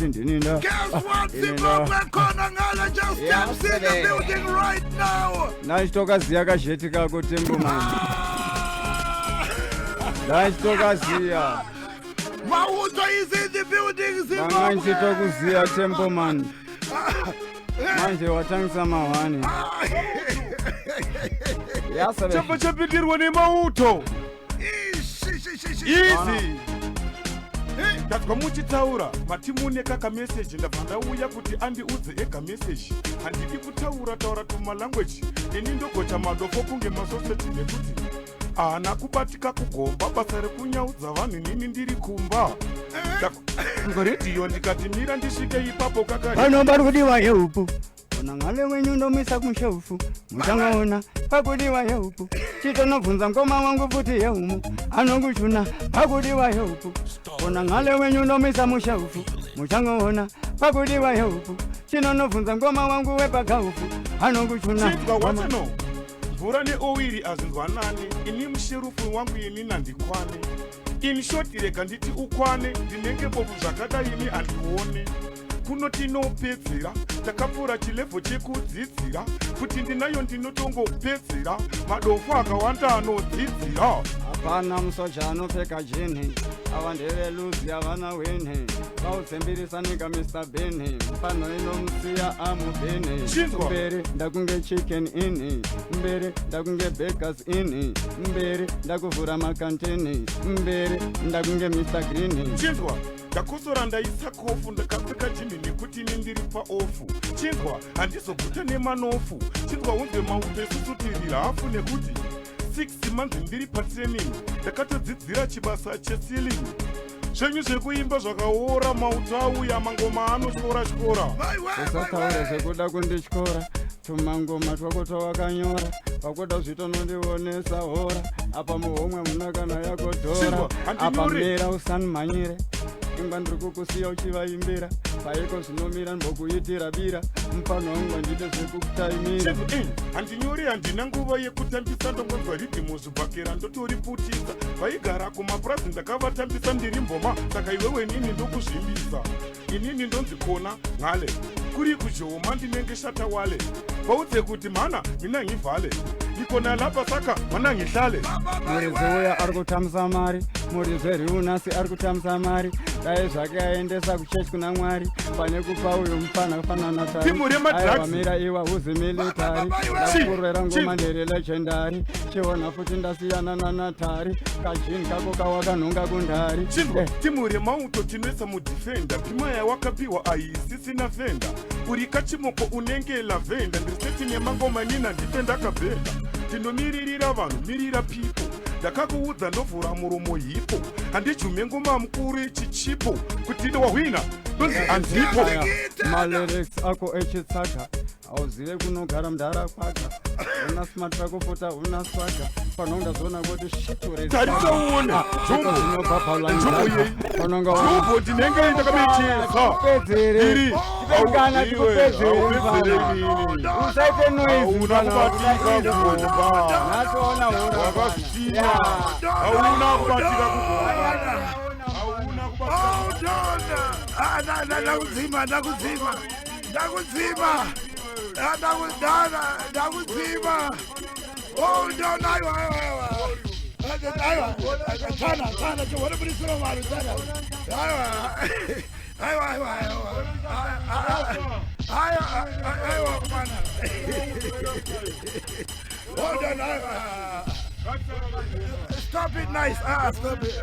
kuti ndini nda. Guess what? Ini nda. Zimbabwe khona ngala just steps in the building right now. Ndachitokaziya kazheti kako, Tembo man. Ndachitokaziya. Mauto is in the building, Ndanga Zimbabwe. nchitokuziya, Tembo man. Manje watangisa mahwani. Yasabe. Chabva chapindirwa nemauto. Ish, ish, ish, ish. Easy. Ndazwa muchitaura, mati mune kakameseji. Ndabva ndauya kuti andiudze ega meseji. Handidi kutaura taura tumalanguage. Ini ndogocha madofo kunge masoseji, nekuti haana kubatika kugomba basa rekunyaudza vanhu. Nini ndiri kumba redhiyo, ndikati mira ndisvike ipapo kakari. Pano pari kudiwa help. Ona ngale wenyu ndomisa kushelf. Muchangaona pakudiwa help. Chitonobvunza ngoma wangu futi yeumu anokuchuna. Pakudiwa help. Ona ngale wenyu ndomisa mushelf. Muchangaona pakudiwa help. Chinonobvunza ngoma wangu wepagaufu anokuchuna. Chinzwa wachano, mvura neoiri hazvinzwanani. Ini musherufu wangu ini nandikwane. In short, rega nditi ukwane. Ndinenge bofu zvakadaini, handione. Kuno tinopedzera, takapfuura chilevel chekudzidzira. Kuti ndinayo, ndinotongopedzera madofo akawanda anodzidzira. Hapana musoja anopfeka jean. Ava ndeveluzi, havana hwini. Vaudzembirisanika Mr Bean, pano inomusiya amubhini. Chinzwa. Mberi ndakunge Chicken Inn, mberi ndakunge Bakers Inn, mberi ndakuvhura makantini, mberi ndakunge Mr Green. Chinzwa, ndakosora, ndaisa kofu, ndakapfeka jean nekuti ini ndiri paoff. Chinzwa, handizoguta nemanofu. Chinzwa unzwe, mauto isusu tiri hafu, nekuti 6 months ndiri patraining, ndakatodzidzira chibasa checeiling. Zvenyu zvekuimba zvakaora. Mauto auya, mangoma anotyora tyora. Usataure zvekuda kundityora. Tumangoma twako twawakanyora wakuda zvitonondionesa hora. Apa muhomwe muna kana yako dhora. Chinzwa, Apa handinyori. mira, usanimhanyire. Ingwa ndiri kukusiya uchivaimbira paiko zvinomira ndimbokuitira bira. Mufano wangu handite zvekutaimira. Chinzwa, handinyori, handina nguva yekutambisa. Ndongonzwa riddim zvibhakera, ndotoriputisa. Vaigara kumapurazi ndakavatambisa. Ndiri mboma, saka iwewe nini ndokuzvimbisa. Inini ndonzi kona ngale kuri kujoma, ndinenge shatawale. Vaudze kuti mhana mina ngivhale ikona lapha, saka mana ngihlale. Muridzi uya ari kutambisa mari. Muridzi weriunasi ari kutambisa mari. Dai zvake aendesa kuchechi kuna Mwari pane kupa uyu mufana kufanana. Timu remadrugs. Mira iwa uzi military. Ndakurwera ngoma, ndiri legendary. Chiona futi ndasiyana nanatari. Kajini kako kawakanhonga kundari. Chinzwa, timu remauto tinoisa mudefender. Pima yawakapiwa aisisina fenda. Uri kachimoko, unenge lavender. Ndiri set nemangoma, nina ndife ndakabhenda. Tinomiririra vanhu, mirira people. Ndakakuudza, ndovhura muromo hipo. Handijume ngoma mukuru, ichichipo kuti wahwina ndonzi handipo. Aya, malyrics ako echitsaka, hauzive kunogara mudhara kwaga. Una smart rakufuta, una swaga. Pano ndazoona kuti shit. Tarisa uone jumbo. Jumbo yei? Panonga Jumbo ndinenge ndakabechesa. Tikupedzere. Iri. Kana tikupedzere, Haupedzere. mfana. Usaite noise. Hauna Mfana. kubatika kugomba. Nhasi ona hora. Wakazvitina. Hauna kubatika kugomba. Hauna kubatika. Hold on. Ah, ndakudzima, ndakudzima, ndakudzima. Ah, ndakudzima. Hold on. Aiwa, aiwa, aiwa. Aiwa, tana tana, chihone budisiro vanhu, tana. Aiwa, aiwa, aiwa, aiwa, aiwa, aiwa, mwana. Hold on. Aiwa, stop it. Nice. Ah, stop it.